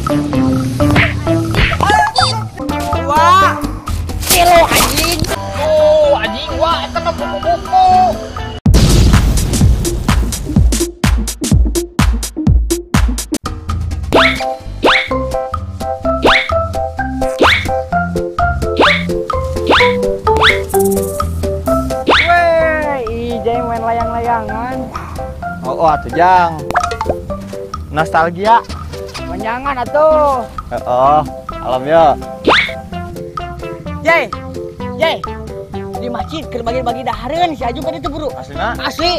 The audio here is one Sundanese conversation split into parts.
Dua. Kilo anjing. Oh, anjing wah eta mah buku-buku. Weh, Ijay main layang-layangan. Oh, atuh Jang. Nostalgia. Menyangan atuh. Oh, alam ya. Jay, Jay. Di masjid keur bagi-bagi dahareun si Ajung kan itu buru. Aslina? Asli.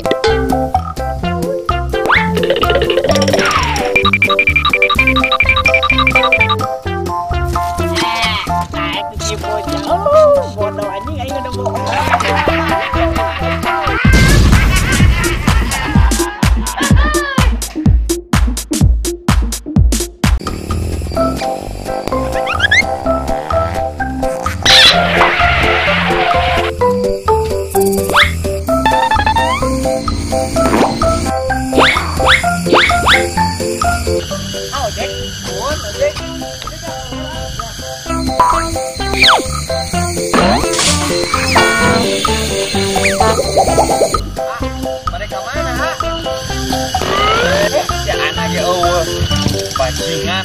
Naik si bocah. Oh, bodoh anjing aing udah bohong. Mereka mana, ha? Ya anak ya eueuh. Bajingan.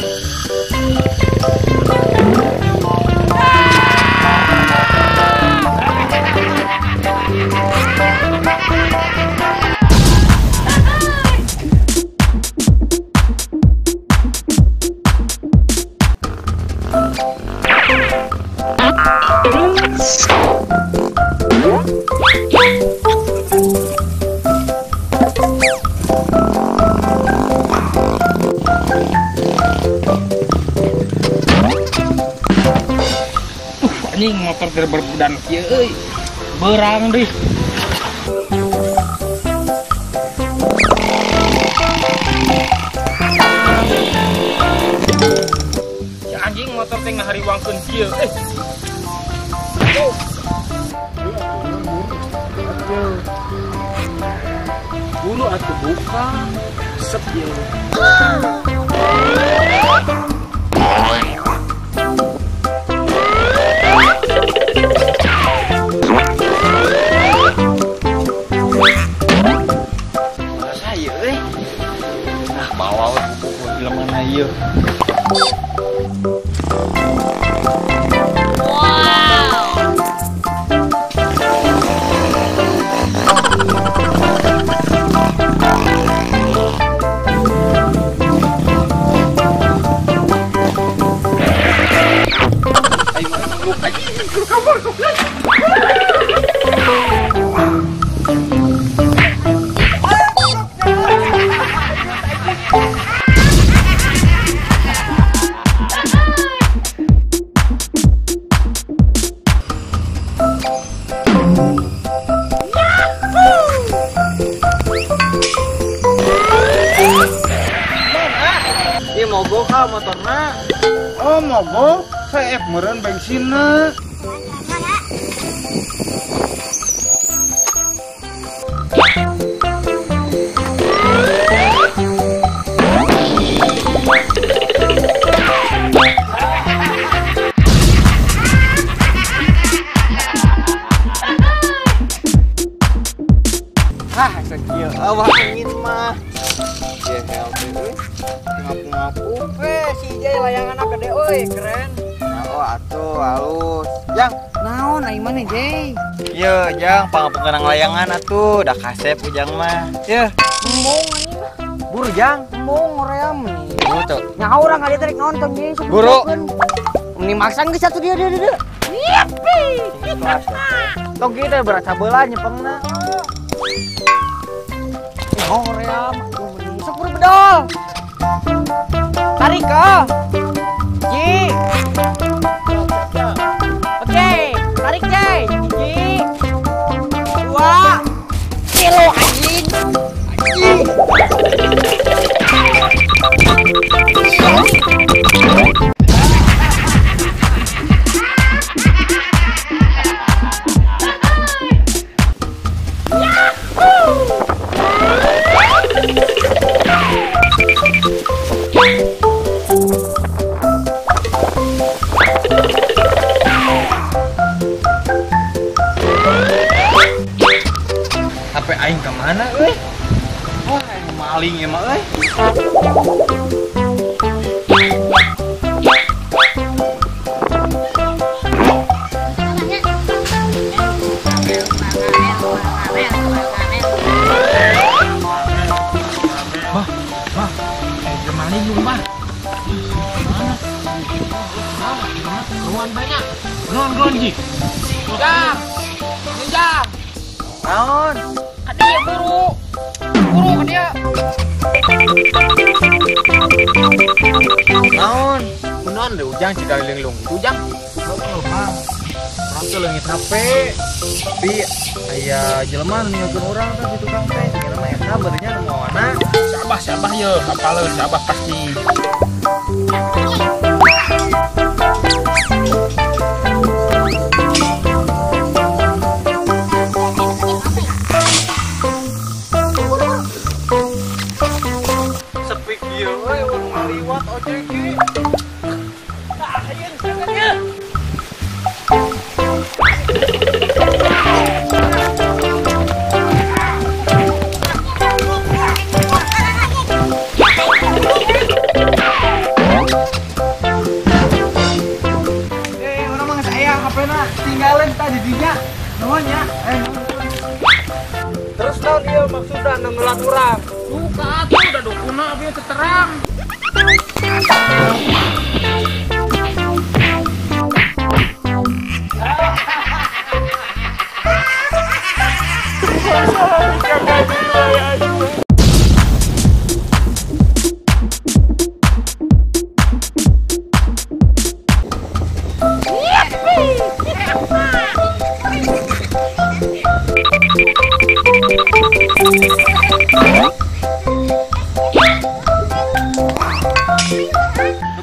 Anjing motor terberbudan kieu euy. Berang deh. Ya anjing motor teh ngahariwangkeun kieu. Buru atuh buka. Sep ieu. Bawa buku film mana ieu. Wow. Ayo ayo kabur goblok. Ini mogok ah motorna. Oh mogok, saya meureun bensinna. Hah, sakieu awak angin mah. Ngapu-ngapu. Si Ijay layangan gede euy, keren. Oh atuh halus. Jang, naon ai maneh, Jay? Ieu, Jang, pangapungkeun layangan atuh, da kasep ujang mah. Yeuh, embung anjing. Buru, Jang. Embung hoream nih. Buru tuh. Nyaho urang ka dieu rek nonton, Jay. Buru. Meni maksa geus atuh dia dia dia. Yippee. Tong kieu teh berat sabelah nyepengna. Hoream atuh meni. Sok buru bedol. Tarik ke. Ji. Oke, tarik Jay. Ji. Dua. Kilo anjing. Anjing. Yahoo! Bah. Mana? Ruan banyak. Ruan ji. Jang. Jang. Naon? Ka dieu buru. Buru ka dieu. Naon? Kunaon deh Ujang cika linglung gitu Ujang. Heeh, Mang. Urang teh leungit HP. Tapi aya jelema nu ninggalkeun urang teh di tukang teh. Cenah mah eta beureunnya nu mawana. Si Abah ye, kapaleun si Abah pasti. Sepi kieu we urang ngaliwat ojek ge. Tah, ieu sangat. Urang mah geus aya HP-na, tinggalin tadi dinya. Nuhun nya. Terus naon ieu maksudna nenggelan urang? Duka atuh udah dukuna abi teu terang.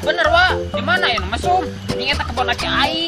Bener wa, di mana ya mesum? Ini eta kebon aki aing.